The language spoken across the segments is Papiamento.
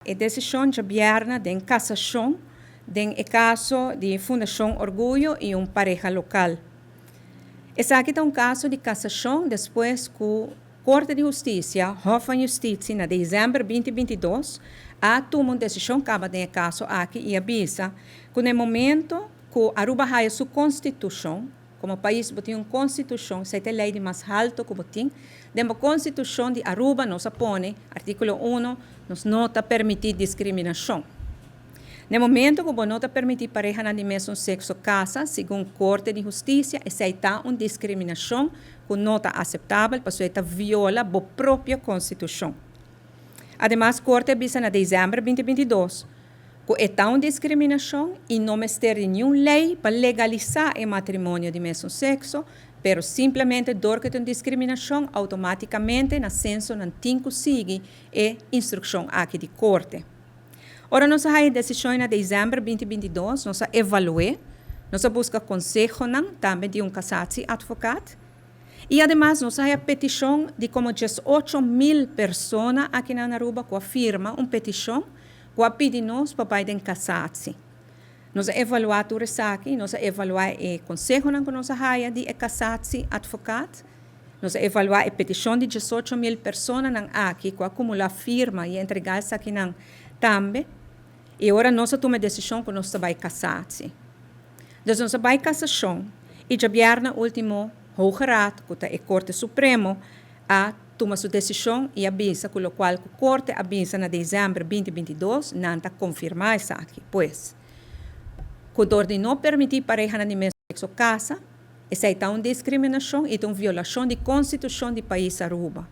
E desishon djabièrnè den kasashon den e kaso di Fundashon Orguyo i un pareha lokal. Esaki ta un kaso di kasashon despues ku Korte di Hustisia, Hof van Justitie, na desèmber 2022 a tuma un desishon kaba den e kaso aki i a bisa ku na e momento ku Aruba haya su konstitushon, Komo pais bo tin un konstitushon, esei ta e lei di mas halto ku bo tin. Den bo konstitushon di Aruba nos a pone, artíkulo uno, nos no ta permití diskriminashon. Den momento ku bo no ta permití parehanan di mesun sekso kasa, segun Korte di Hustisia, esei ta un diskriminashon ku no ta aseptabel pasobra e ta viola bo propio konstitushon. Ademas Korte a bisa na desèmber 2022, ku e ta un diskriminashon i no mester di niun lei pa legalisá e matrimonio di mesun sekso, pero simplemente dor ku e ta un diskriminashon, outomátikamente na senso nan tin ku sigui e instrukshon aki di korte. Ora nos a haña e desishon na desèmber 2022, nos a evalu'é, nos a buska konsehonan tambe di un kasatieadvokaat i ademas nos a haña petishon di komo 18,000 persona aki na Aruba ku a firma un petishon ku a pidi nos pa bai den kasatsi. Nos a evaluá tur esaki, nos a evaluá e konsehonan ku nos a haya di e kasatsi advokaat, nos a evaluá e petishon di 18,000 personanan aki ku a kumulá firma i a entregá esakinan tambe, i ora nos a tuma e desishon ku nos ta bai kasatsi. Dus nos a bai kasashon i djabièrnè último Hoge Raad, ku ta e Korte Supremo, a tuma su desishon i a bisa ku lokual ku Korte a bisa na desèmber 2022, nan ta konfirmá esaki. Pues, ku dor di no permití parehanan di mes sekso kasa, esei ta un diskriminashon i ta un violashon di konstitushon di pais Aruba.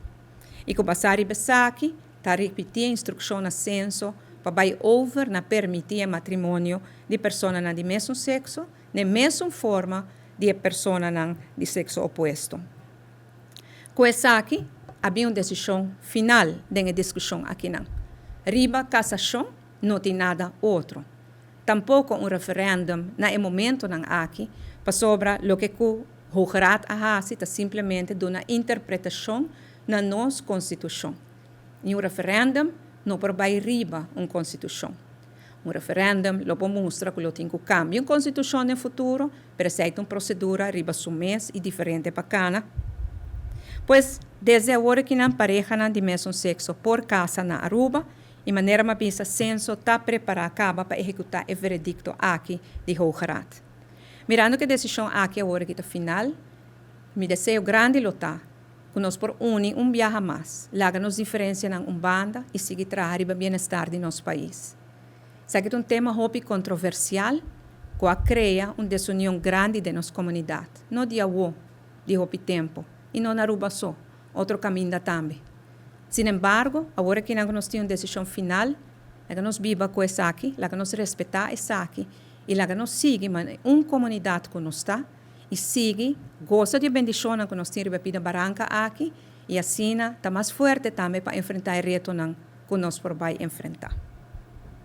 I ku basá riba esaki, ta ripití e instrukshon na Senso pa bai over na permití e matrimonio di personanan di mesun sekso n'e mesun forma di e personanan di sekso opuesto. Ku esaki a bin un desishon final den e diskushon akinan. Riba kasashon no tin nada otro. Tampoko un referèndum na e momentonan aki, pasobra loke ku Hoge Raad a hasi ta simplemente duna interpretashon na nos konstitushon. I un referèndum no por bai riba un konstitushon. Un referèndum lo por mustra ku lo tin ku kambia un konstitushon den futuro, pero esei ta un prosedura riba su mes i diferente pa kana. Pues, desde awor akinan parehanan di mesun sekso por kasa na Aruba i manera mi a bisa Senso ta prepará kaba pa ehekutá e veredikto aki di Hoge Raad. Mirando ku e desishon aki awor aki ta final, mi deseo grandi lo ta ku nos por uni un biaha mas, laga nos diferensianan un banda i sigui traha riba bienestar di nos pais. Esaki ta un tema hopi kontroversial ku a krea un desunion grandi den nos komunidat, no di awo, di hopi tempu, i no na Aruba so, otro kaminda tambe. Sinembargo, awor akinan ku nos tin un desishon final, laga nos biba ku esaki, laga nos respetá esaki i laga nos sigui manera un komunidat ku nos ta i sigui gosa di e bendishonnan ku nos tin riba e pida baranka aki i asina ta mas fuerte tambe pa enfrentá e retonan ku nos por bai enfrentá.